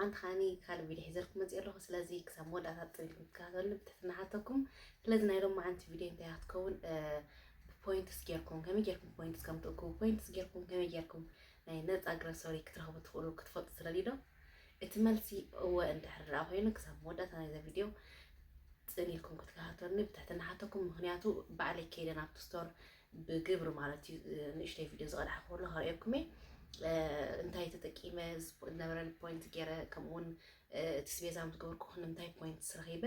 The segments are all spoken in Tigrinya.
ሓንቲ ከዓኒ ካልእ ቪድዮ ሒዘልኩም መፅእ ኣለኹ። ስለዚ ክሳብ መወዳእታ ጥሪልኩም ትከታተሉኒ ብትሕትና ሓተኩም። ስለዚ ናይ ሎማዓንቲ ቪድዮ እንታይ ክትከውን፣ እ፣ ብፖይንትስ ጌርኩም፣ ከመይ ጌርኩም ፖይንትስ ከም ትእክቡ፣ ፖይንትስ ጌርኩም ከመይ ጌርኩም ናይ ነፃ ግሮሰሪ ክትረኽቡ ትኽእሉ ክትፈልጡ ትደልዩ ዶ? እቲ መልሲ እወ እንድሕር ደኣ ኮይኑ ክሳብ መወዳእታ ናይዛ ቪድዮ ፅን ኢልኩም ክትከታተሉኒ ብትሕትና ሓተኩም። ምኽንያቱ ባዕለይ ከይደ ናብቲ ስቶር ብግብሪ ማለት እዩ፣ እ፣ ንእሽተይ ቪድዮ ዝቐድሓ ከሎ ከርእየኩም እየ። እ፣ እንታይ ተጠቂመ፣ ዝነበረኒ ፖይንት ገይረ፣ ከምኡ እውን፣ እ፣ እቲ ስቤዛ ምስ ገበርኩ ንምንታይ ፖይንትስ ረኺበ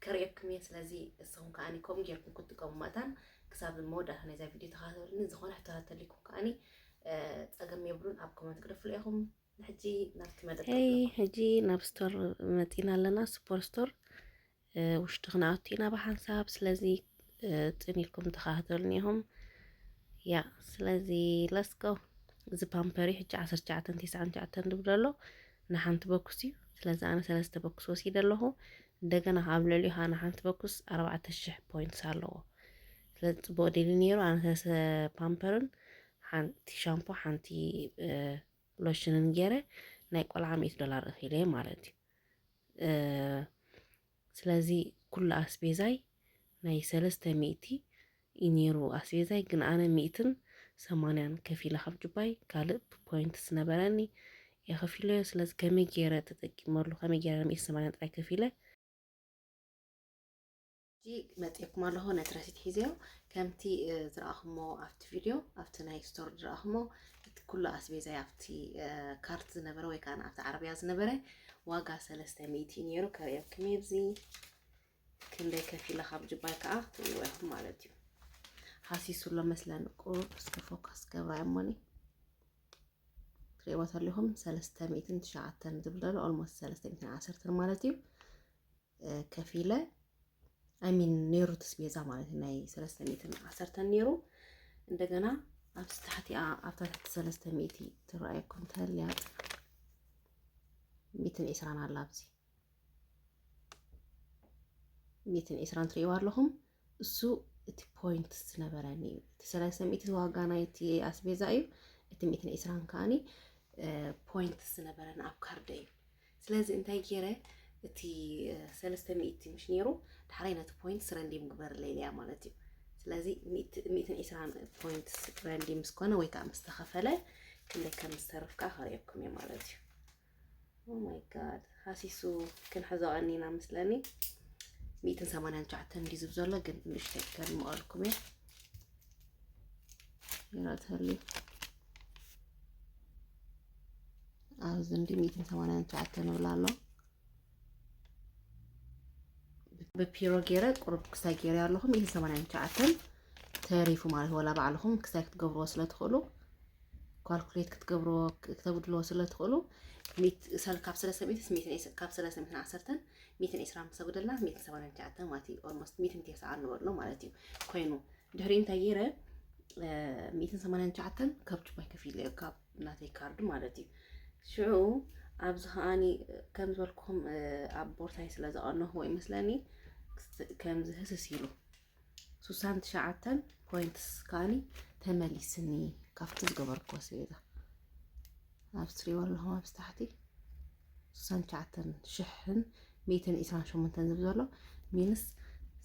ከርእየኩም እየ። ስለዚ ንስኹም ከዓኒ ከምኡ ጌርኩም ክትጥቀሙ መታን ክሳብ መወዳእታ ናይዛ ቪድዮ ተኸታተሉኒ። ዝኾነ ሕቶታት ተልይኩም ከዓኒ፣ እ፣ ጸገም የብሉን፣ ኣብ ኮመንት ግደፉሉ ኢኹም። ንሕጂ ናብቲ መደብ ሄይ፣ ንግባ። ሕጂ ናብ ስቶር መጺና ኣለና፣ ሱፐር ስቶር። እ፣ ውሽጢ ክንኣቱ ኢና ብሓንሳብ። ስለዚ፣ እ፣ ጽን ኢልኩም ተኸታተሉኒ ኢኹም። ያ፣ ስለዚ let's go። እዚ ፓምፐር እዩ። ሕጂ ዓሰርተ ትሽዓተን ተስዓን ትሽዓተን ዝብል ኣሎ። ንሓንቲ ቦክስ እዩ። ስለዚ ኣነ ሰለስተ ቦክስ ወሲደ ኣለኹ። እንደገና ኣብ ልዕሊኡ ከዓ ንሓንቲ ቦክስ ኣርባዕተ ሽሕ ፖይንትስ ኣለዎ። ስለዚ ጽቡቕ ዲል እዩ ነይሩ። ኣነ ሰለስተ ፓምፐርን ሓንቲ ሻምፖ፣ ሓንቲ፣ እ፣ ሎሽንን ገይረ ናይ ቆልዓ ሚእቲ ዶላር እኺለ ማለት እዩ። እ፣ ስለዚ ኩሉ ኣስቤዛይ ናይ ሰለስተ ሚእቲ እዩ ነይሩ ኣስቤዛይ፣ ግን ኣነ ሚእትን ሰማንያን ከፊለ ካብ ጁባይ፣ ካልእ ብፖይንትስ ነበረኒ እየ ከፊለዮ። ስለዚ ከመይ ገይረ ተጠቂመሉ፣ ከመይ ገይረ ሚእትን ሰማንያን ጥራይ ከፊለ። ሕጂ መጺእኩም ኣለኹ፣ ነቲ ረሲት ሒዘዮ። ከምቲ፣ እ፣ ዝረኣኹሞ ኣብቲ ቪድዮ፣ ኣብቲ ናይ ስቶር ዝረኣኹሞ፣ እቲ ኩሉ ኣስቤዛይ ኣብቲ፣ እ፣ ካርት ዝነበረ ወይ ከዓ ኣብቲ ዓረብያ ዝነበረ ዋጋ ሰለስተ ሚእቲ እዩ ነይሩ። ከርእየኩም እየ፣ ኣብዚ ክንደይ ከፊለ ካብ ጁባይ ከዓ ክትርእይዎ ኢኹም ማለት እዩ። ሃሲሱ ኣሎ መስለኒ፣ ቁሩብ እስከ ፎካስ ገብራ እሞኒ። ትርእይዎ ተለኹም ሰለስተ ሚእትን ትሽዓተን ዝብል ዘሎ፣ ኦልሞስት ሰለስተ ሚእትን ዓሰርተን ማለት እዩ። እ፣ ከፊለ፣ I mean፣ ነይሩ እቲ ስቤዛ ማለት እዩ፣ ናይ ሰለስተ ሚእትን ዓሰርተን ነይሩ። እንደገና ኣብዚ ታሕቲኣ፣ ኣብታ ትሕቲ ሰለስተ ሚእቲ ትረኣየኩም ተልያ፣ ሚእትን ዕስራን ኣላ ኣብዚ። ሚእትን ዕስራን ትርእይዋ ኣለኹም። እሱ እቲ ፖይንትስ ዝነበረኒ እዩ። እቲ ሰለስተ ሚእቲ ዋጋ ናይቲ ኣስቤዛ እዩ። እቲ ሚእትን ዕስራን ከዓኒ፣ እ፣ ፖይንትስ ዝነበረኒ ኣብ ካርደይ እዩ። ስለዚ እንታይ ገይረ፣ እቲ፣ እ፣ ሰለስተ ሚእቲ ምሽ ነይሩ፣ ዳሕራይ ነቲ ፖይንትስ ረንዲም ግበርለይ ኢለያ ማለት እዩ። ስለዚ ሚእቲ፣ ሚእትን ዕስራን ፖይንትስ ረንዲም ምስ ኮነ ወይ ከዓ ምስ ተኸፈለ ክንደይ ከም ዝተርፍ ከዓ ከርእየኩም እየ ማለት እዩ። Oh my God፣ ሃሲሱ ክንሕዞ ቀኒና መስለኒ። ሚእትን ሰማንያን ትሽዓተን እንዲ ዝብ ዘሎ፣ ግን ንእሽተይ ከድምቐልኩም እየ። ይረተሊ ኣብዚ እንዲ ሚእትን ሰማንያን ትሽዓተን ንብል ኣሎ። ብፒሮ ገይረ ቁሩብ ክስታይ ገይረ ኣለኹ፣ ሚእትን ሰማንያን ትሽዓተን ተሪፉ ማለት፣ ወላ ባዕልኹም ክስታይ ክትገብርዎ ስለ ትኽእሉ፣ ካልኩሌት ክትገብርዎ፣ ክተጉድልዎ ስለ ትኽእሉ፣ ሚእቲ፣ ሰል-፣ ካብ ሰለስተ ሚእቲ፣ ሚእትን፣ ካብ ሰለስተ ሚእትን ዓሰርተን፣ ሚእትን ዕስራን ምስ ኣጉደልና፣ ሚእትን ሰማንያን ትሽዓተን ማለት እዩ። ኦልሞስት ሚእትን ተስዓን ንበሎ ማለት እዩ። ኮይኑ፣ ድሕሪ እንታይ ገይረ፣ እ፣ ሚእትን ሰማንያን ትሽዓተን ካብ ጁባይ ከፊለ እየ፣ ካብ ናተይ ካርድ ማለት እዩ። ሽዑ፣ ኣብዚ ከዓኒ፣ ከም ዝበልኩም፣ እ፣ ኣብ ቦርሳይ ስለ ዘቐነኽዎ ይመስለኒ፣ ከምዚ ህስስ ኢሉ። ሱሳን ትሽዓተን ፖይንትስ ከዓኒ ተመሊስኒ ካብቲ ዝገበርኩዎ ኣስቤዛ። ኣብዚ ትሪእዎ ኣለኹም ኣብዚ ታሕቲ ሱሳን ትሽዓተን ሽሕን ሚእትን ዕስራን ሸሞንተን ዝብል ዘሎ ሚንስ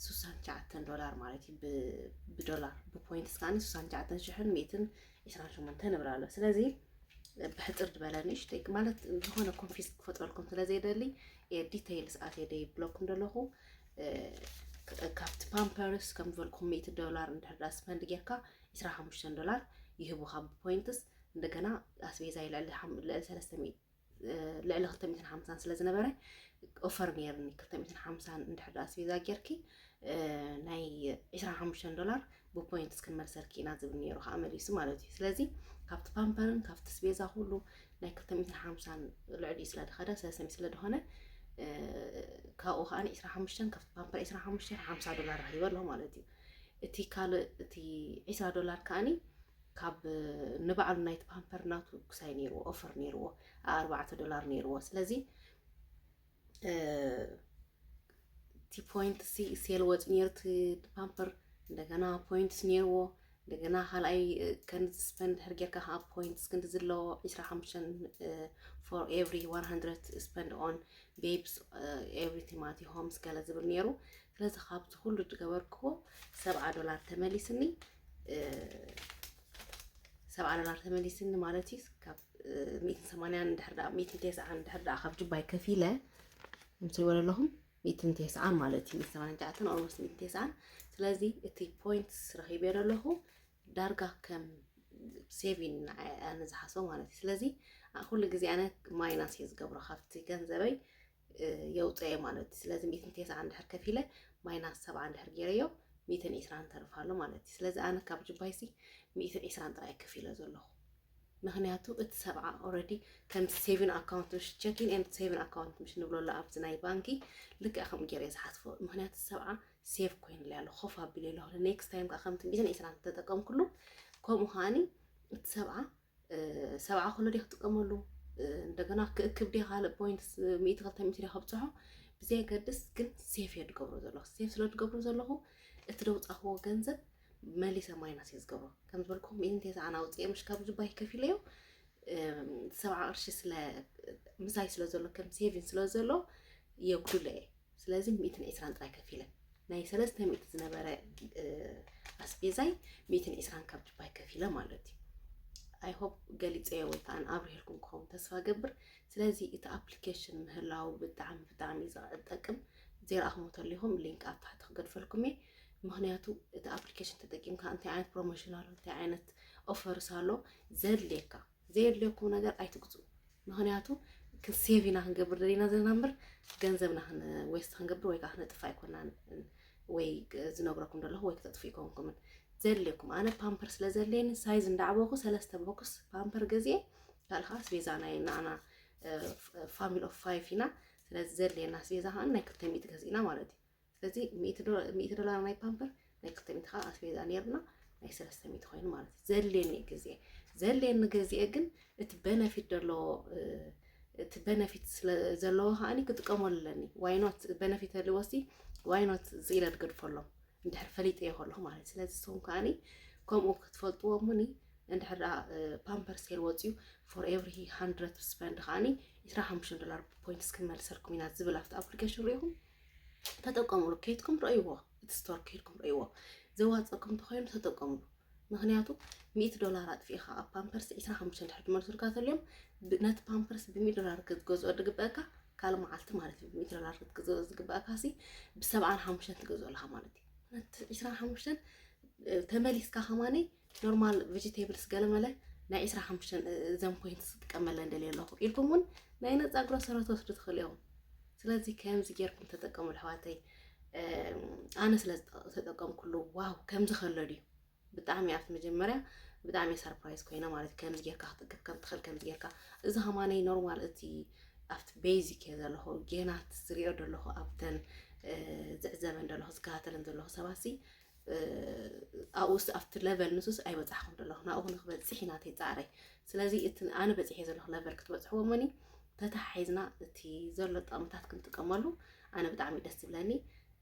ሱሳን ትሽዓተን ዶላር ማለት እዩ። ብ-፣ ብዶላር፣ ብፖይንትስ ከዓኒ ሱሳን ትሽዓተን ሽሕን ሚእትን ዕስራን ሸሞንተን ንብል ኣሎ። ስለዚ ብሕጽር ዝበለ ንእሽተይ ማለት ዝኾነ ኮንፊዝ ክፈጥረልኩም ስለ ዘይደሊ፣ እየ ዲቴይልስ ኣትየ ደይብለኩም ዘለኹ። እ፣ ክ-፣ ካብቲ ፓምፐርስ ከም ዝበልኩም ሚእቲ ዶላር እንድሕር ዳ ስፐንድ ጌርካ፣ ዕስራን ሓሙሽተን ዶላር ይህቡኻ ብፖይንትስ። እንደገና ኣስቤዛ ልዕሊ ሓም-፣ ልዕሊ ሰለስተ ሚእቲ፣ እ፣ ልዕሊ ክልተ ሚእትን ሓምሳን ስለ ዝነበረ፣ ኦፈር ነይርኒ። ክልተ ሚእትን ሓምሳን እንድሕር ዳ ኣስቤዛ ጌርኪ፣ እ፣ ናይ ዕስራን ሓሙሽተን ዶላር ብፖይንትስ ክንመልሰልኪ ኢና ዝብል ነይሩ፣ ከዓ መሊሱ ማለት እዩ። ስለዚ ካብቲ ፓምፐርን ካብቲ ኣስቤዛ ኩሉ ናይ ክልተ ሚእትን ሓምሳን ልዕሊኡ ስለ ዝኸደ፣ ሰለስተ ሚእቲ ስለ ዝኾነ፣ እ፣ ካብኡ ከዓ ዕስራን ሓሙሽተን፣ ካብቲ ፓምፐር ዕስራን ሓሙሽተን፣ ሓምሳ ዶላር ረኺበ ኣለኹ ማለት እዩ። እቲ ካልእ፣ እቲ ዕስራ ዶላር ከዓኒ ካብ ንባዕሉ ናይቲ ፓምፐር ናቱ ክሳይ ነይርዎ፣ ኦፈር ነይርዎ፣ ኣርባዕተ ዶላር ነይርዎ። ስለዚ፣ እ፣ እቲ ፖይንት ሲ-፣ ሴል ወፂ ነይሩ እቲ ፓምፐር፣ እንደገና ፖይንትስ ነይርዎ፣ እንደገና ካልኣይ፣ እ፣ ክንዲ spend ድሕር ጌርካ ከዓ points ክንዲ ዝለዎ፣ ዒስራ ሓሙሽተ፣ እ፣ for every one hundred spend on babes, እ፣ every ቲማቲ homes ገለ ዝብል ነይሩ። ስለዚ ካብዚ ኩሉ ዝገበርክዎ ሰብዓ ዶላር ተመሊስኒ፣ እ፣ ሰብዓ ዶላር ተመሊስኒ ማለት እዩ። ካብ፣ እ፣ ሚእትን ሰማንያን ድሕር ደኣ፣ ሚእትን ተስዓን ድሕር ደኣ ካብ ጅባይ ከፊለ፣ ከምዚ ይበለ ኣለኹም፣ ሚእትን ተስዓን ማለት እዩ፣ ሚእትን ሰማንያን ትሽዓተን፣ almost ሚእትን ተስዓን። ስለዚ እቲ points ረኺበ ኣለኹ፣ ዳርጋ ከም saving ኣነ ዝሓስቦ ማለት እዩ። ስለዚ ኩሉ ግዜ ኣነ ማይናስ እየ ዝገብሮ፣ ካብቲ ገንዘበይ፣ እ፣ የውፅኦ ማለት እዩ። ስለዚ ሚእትን ተስዓን ድሕር ከፊለ፣ ማይናስ ሰብዓ ድሕር ገይረዮ፣ ሚእትን ዒስራን ተርፍ ኣሎ ማለት እዩ። ስለዚ ኣነ ካብ ጅባይሲ ሚእትን ዒስራን ጥራይ ከፊለ ዘለኹ። ምኽንያቱ እቲ ሰብዓ already ከም saving account፣ ምሽ checking and saving account ምሽ ንብሎ ኣሎ ኣብዚ ናይ ባንኪ፣ ልክዕ ከምኡ ገይረ እየ ዝሓስቦ። ምኽንያቱ ሰብዓ save ኮይኑለይ ኣሎ፣ ኮፍ ኣቢለ ኣለኹ። Next time ከዓ ከምቲ ሚእትን ዒስራን ተጠቀምኩሉ፣ ከምኡ ከዓኒ እቲ ሰብዓ፣ እ፣ ሰብዓ ኩሉ ድየ ክጥቀመሉ፣ እ፣ እንደገና ክእክብ ድየ፣ ካልእ points ሚእቲ ክልተ ሚእቲ ድየ ከብፅሖ፣ ብዘየገድስ ግን save እየ ዝገብሮ ዘለኹ። Save ስለ ዝገብሮ ዘለኹ፣ እቲ ደውፃኽዎ ገንዘብ መሊሰ ማይናስ እየ ዝገብሮ። ከም ዝበልኩ ሚእትን ተስዓን ኣውፅኤ ምሽ ካብ ጅባይ ከፊለዮ፣ እም፣ ሰብዓ ቅርሺ ስለ ምሳይ ስለ ዘሎ፣ ከም saving ስለ ዘሎ የጉድሎ እየ። ስለዚ ሚእትን ዒስራን ጥራይ ከፊለ፣ ናይ ሰለስተ ሚእቲ ዝነበረ፣ እ፣ ኣስቤዛይ ሚእትን ዒስራን ካብ ጅባይ ከፊለ ማለት እዩ። I hope ገሊፀዮ ወይ ከዓ ኣብሪሄልኩም ክኸውን ተስፋ ገብር። ስለዚ እቲ application ምህላው ብጣዕሚ፣ ብጣዕሚ እዩ ዝጠቅም። ዘይረኣኹሞ ተሊኹም ሊንክ ኣብ ታሕቲ ክገድፈልኩም እየ። ምኽንያቱ እቲ application ተጠቂምካ እንታይ ዓይነት ፕሮሞሽን ኣሎ፣ እንታይ ዓይነት ኦፈርስ ኣሎ፣ ዘድልየካ፣ ዘየድልየኩም ነገር ኣይትግዙ። ምኽንያቱ ክንሴቭ ኢና ክንገብር ደሊና ዘለና እምበር፣ ገንዘብና ክን-፣ ዌስት ክንገብር ወይ ከዓ ክነጥፍ ኣይኮናን። ወይ ዝነግረኩም ዘለኹ ወይ ክተጥፉ ይኮንኩምን። ዘድልየኩም፣ ኣነ ፓምፐር ስለ ዘድልየኒ፣ ሳይዝ እንዳዕበኹ ሰለስተ ቦክስ ፓምፐር ገዚኤ፣ ካልእ ከዓ ኣስቤዛ ናይ ንዓና፣ እ፣ ፍ-፣ ፋሚሊ ኦፍ ፋይቭ ኢና። ስለዚ ዘድልየና ኣስቤዛ ከዓ ናይ ክልተ ሚእቲ ገዚእና ማለት እዩ። ስለዚ ሚእቲ ዶ-፣ ሚእቲ ዶላር ናይ ፓምፐር፣ ናይ ክልተ ሚእቲ ከዓ ኣስቤዛ ነይርና፣ ናይ ሰለስተ ሚእቲ ኮይኑ ማለት እዩ። ዘድልየኒ ግዜ፣ ዘድልየኒ ግዜ ግን እቲ በነፊት ዘለዎ፣ እ፣ እቲ በነፊት ስለ ዘለዎ ከዓኒ ክጥቀመሉ ኣለኒ። ዋይ ኖት? በነፊት ኣለዎ ሲ፣ ዋይ ኖት? ስኢለ ዝገድፈሎም እንድሕር ፈሊጠዮ ከለኹ ማለት እዩ። ስለዚ ንስኹም ከዓኒ ከምኡ ክትፈልጥዎ እሙኒ። እንድሕር ደኣ፣ እ፣ ፓምፐር ሴል ወፅዩ፣ for every hundred spend ከዓኒ ዒስራ ሓሙሽተ ዶላር ፖይንትስ ክንመልሰልኩም ኢና ዝብል ኣብቲ ኣፕሊኬሽን ርኢኹም፣ ተጠቀምሉ። ከይድኩም ረእይዎ፣ እቲ ስቶር ከይድኩም ረእይዎ። ዘዋፀኩም እንተኾይኑ ተጠቀምሉ። ምኽንያቱ ሚእቲ ዶላር ኣጥፊእኻ ኣብ ፓምፐርስ ዒስራ ሓሙሽተ እንድሕር ዝመልሱልካ ተልዮም፣ ብ-፣ ነቲ ፓምፐርስ ብሚእቲ ዶላር ክትገዝኦ ዝግበአካ፣ ካልእ መዓልቲ ማለት እዩ፣ ብሚእቲ ዶላር ክትገዝኦ ዝግበአካ ሲ ብሰብዓን ሓሙሽተን ትገዝኦ ኣለኻ ማለት እዩ። ነቲ ዒስራን ሓሙሽተን፣ እ፣ ተመሊስካ ከማነይ ኖርማል ቬጂቴብልስ ገለመለ ናይ ዒስራን ሓሙሽተን፣ እ፣ እዘን ፖይንትስ ክጥቀመለን ደልየ ኣለኹ ኢልኩም እውን ናይ ነፃ ግሮሰሪ ትወስዱ ትኽእሉ ኢኹም። ስለዚ ከምዚ ጌርኩም ተጠቀምሉ ኣሕዋተይ። እ፣ ኣነ ስለ ዝጠ-፣ ዝተጠቀምኩሉ ዋው ከምዚ ከሎ ድዩ? ብጣዕሚ ኣብቲ መጀመርያ ብጣዕሚ ሰርፕራይዝ ኮይነ ማለት እዩ። ከምዚ ጌርካ ክትእክብ ከም ትኽእል፣ ከምዚ ጌርካ፣ እዚ ከማነይ ኖርማል እቲ ኣብቲ ቤዚክ እየ ዘለኹ፣ ጌና እቲ ዝሪኦ ዘለኹ ኣብተን፣ እ፣ ዝዕዘበን ዘለኹ ዝከታተለን ዘለኹ ሰባት ሲ፣ እ፣ ኣብኡ ስ-፣ ኣብቲ ለቨል ንሱስ ኣይበጻሕኹን ዘለኹ፣ ናብኡ ንክበጽሕ እዩ ናተይ ጻዕረይ። ስለዚ እቲ ኣነ በጺሐ ዘለኹ ለቨል ክትበጽሕዎ እመኒ፣ ተተሓሒዝና እቲ ዘሎ ጥቕምታት ክንጥቀመሉ ኣነ ብጣዕሚ ደስ ዝብለኒ።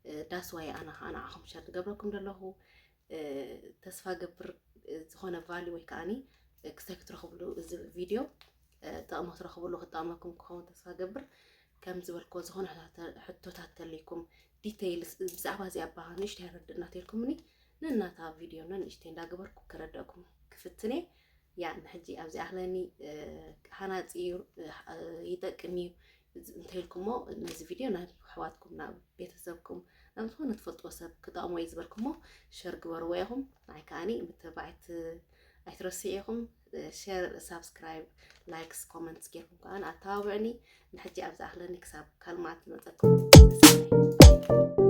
እ፣ ዳስ ዋይ ኣነ ከዓ ንዓኹም ሸር ዝገብረኩም ዘለኹ። እ፣ ተስፋ ገብር፣ እ፣ ዝኾነ ቫልዩ ወይ ከዓኒ፣ እ፣ ክስታይ ክትረኽብሉ እዚ ቪድዮ፣ እ፣ ጥቕሚ ክትረኽብሉ ክጠቕመኩም ክኸውን ተስፋ ገብር። ከም ዝበልክዎ ዝኾነ ሕቶታ-፣ ሕቶታት ተልይኩም ዲቴይልስ ብዛዕባ እዚኣ ኣባ ንእሽተይ ኣይረድእና ተልኩምኒ፣ ነናታ ቪድዮ ነንእሽተይ እንዳገበርኩ ክረድአኩም ክፍትን እየ። ያ ንሕጂ ኣብዚ ኣኽለኒ፣ እ፣ ሃናጺ እዩ፣ እ፣ ይጠቅም እዩ እንተኢልኩሞ ነዚ ቪድዮ ናብ ኣሕዋትኩም፣ ናብ ቤተሰብኩም፣ ናብ ዝኾነ ትፈልጥዎ ሰብ ክጠቕሞ እዩ ዝበልኩሞ ሸር ግበርዎ ኢኹም። ንዓይ ከዓኒ ምትብባዕ ኣይት-፣ ኣይትረስዑ ኢኹም። ሸር፣ ሳብስክራይብ፣ ላይክስ፣ ኮመንትስ ጌርኩም ከዓኒ ኣተባብዑኒ። ንሕጂ ኣብዚ ኣኽለኒ፣ ክሳብ ካልእ መዓልቲ ዝመጸኩም።